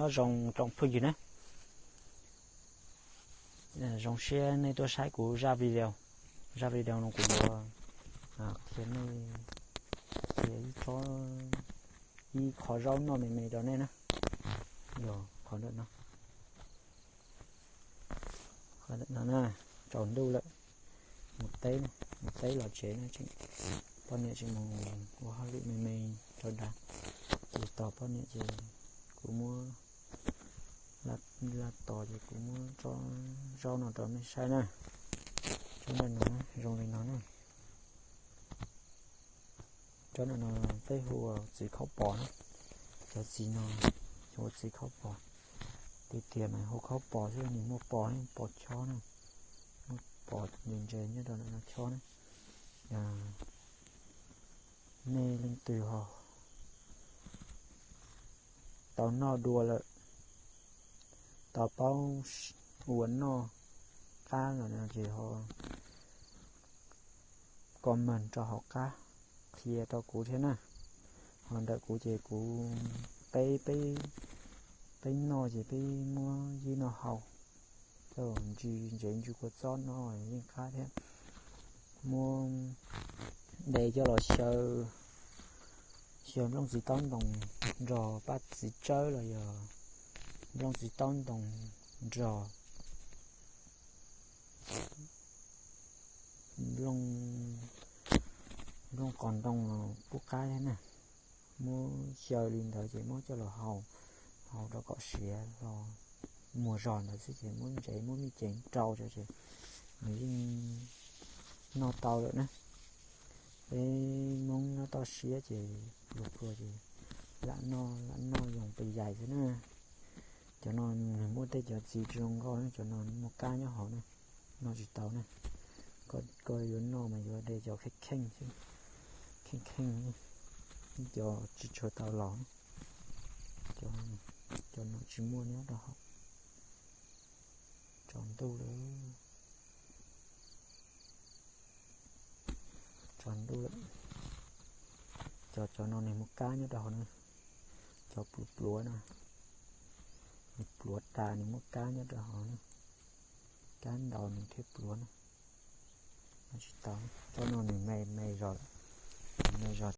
Nyob zoo tsoom phooj ywg na, zoo siab nej tuaj saib kuv zaj video. Zaj video no kuv yuav qhia nej qhia ib tsob, ib qho zaub noj me me rau nej na. Yog qhov ntawm no, qhov ntawm no na, tsaus ntuj lawm, mus teb, mus teb los tsev na, poj niam tseem mus ua hauj lwm me me rau dav. Ces tos poj niam ces kuv muab, laj tos ces kuv muab tsob zaub no rau nej saib na. Tsob ntawm no zoo li no na. Tsob ntawm no peb hu ua txiv khaub pos na. Cov txiv no hu ua txiv khaub pos. Tiag tiag mas hu khaub pos xwb, nws muaj pos, pos chob na, muaj pos ntse ntse nyob rau ntawm no chob na. Nej leej twg ho tau noj dua lawm, tau paub ua noj qab lawm no ces ho comment rau hauv qab qhia rau kuv thiab na. Ho ntawm kuv ces kuv, peb, peb noj ces peb muab yij noj haus, coj ntsis ntsev ntsis kua txob no yeej qab thiab. Muab de coj los xyaw, xyaw nplooj txiv taub ntoos nrog paj txiv tsawb los yog nplooj txiv taub ntoos nrog nplooj qos ntoo los kuj qab thiab na. Muab xyaw li ntawd ces muab coj los haus, haus rau kom siav los muag zog ntawd xwb ces muab ntsev muab mij ceev rau ces nws yeej noj tau lawm na. Peb Hmoob nyob toj siab ces pluas pluas ces lam noj, lam noj yoo pes yais xwb na. Cov no nws muaj tej cov txiv zoo nkauj, cov no muaj kab nyob hauv na, noj tsis tau na. Koj yuav noj mas yuav de cov kheej kheej xwb, kheej kheej, cov tsis tshua tau los. Cov no tsis muaj nyob rau hauv. Tsaus ntuj lawm, tsaus ntuj lawm. Cov, cov no nws muaj kab nyob rau hauv na. Cov pluav pluav no, nws pluav tas nws muaj kab nyob rau hauv na. Kab ntaus nws thiaj pluav na. Tsis tau, tsob no nws me me zog lawm.